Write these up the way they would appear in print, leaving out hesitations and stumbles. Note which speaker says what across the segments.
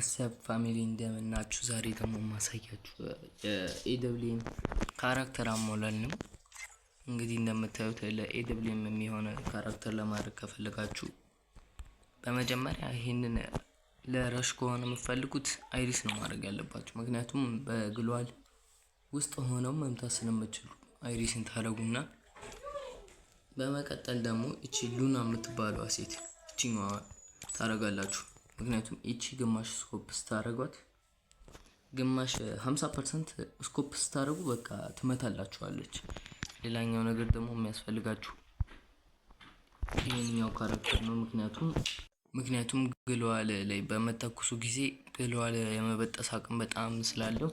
Speaker 1: What's up family፣ እንደምናችሁ? ዛሬ ደግሞ ማሳያችሁ የ AWM character አሞላል ነው። እንግዲህ እንደምታዩት ለ AWM የሚሆነ character ለማድረግ ከፈለጋችሁ በመጀመሪያ ይሄንን ለ rush ከሆነ የምትፈልጉት አይሪስ ነው ማድረግ ያለባችሁ። ምክንያቱም በ gloo wall ውስጥ ሆነው መምታት ስለምችሉ አይሪስን ታደርጉና በመቀጠል ደግሞ እቺ ሉና የምትባለዋ ሴት እቺኛዋ ታደርጋላችሁ። ምክንያቱም እቺ ግማሽ scope ስታደርጓት፣ ግማሽ 50% scope ስታደርጉ በቃ ትመታላችኋለች። ሌላኛው ነገር ደግሞ የሚያስፈልጋችሁ ይህንኛው character ነው። ምክንያቱም gloo wall ላይ በመተኩሱ ጊዜ gloo wall የመበጠስ አቅም በጣም ስላለው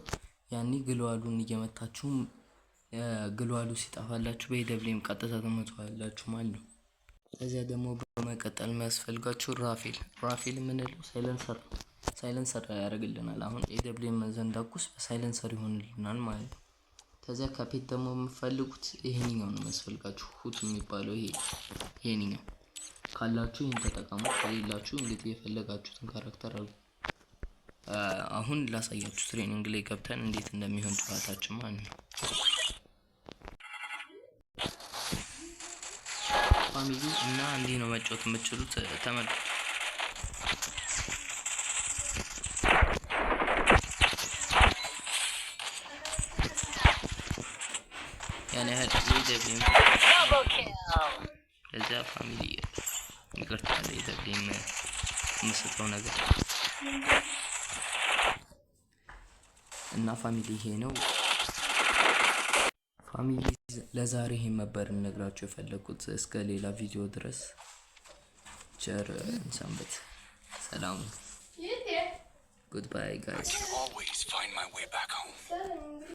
Speaker 1: ያኔ gloo wall ኡን እየመታችሁ gloo wall ኡ ሲጠፋላችሁ በ AWM ቀጥታ ትመቱዋላችሁ ማለት ነው። ከዚያ ደግሞ በመቀጠል የሚያስፈልጋችሁ ራፌል። ራፌል የምንለው silencer ያደርግልናል። አሁን AWM ስንተኩስ በ silencer ይሆንልናል ማለት ነው። ከዚያ ከ pet ደግሞ የምፈልጉት ይሄንኛው ነው የሚያስፈልጋችሁ፣ ሁት የሚባለው ይሄ ይሄንኛው ካላችሁ ይህን ተጠቀሙ። ከሌላችሁ እንግዲህ የፈለጋችሁትን character አሉ። አሁን ላሳያችሁ training ላይ ገብተን እንዴት እንደሚሆን ጨዋታችን ማለት ነው። Family፣ እና እንዲህ ነው መጫወት የምትችሉት። ተመልከቱ። ያን ያህል AWM ለዚያ family ይቅርታ፣ AWM የምስተው ነገር እና family ይሄ ነው። Family፣ ለዛሬ ይሄን ነበር ልነግራችሁ የፈለኩት። እስከ ሌላ ቪዲዮ ድረስ ቸር እንሰንብት። ሰላም፣ goodbye guys።
Speaker 2: Always find my way back home.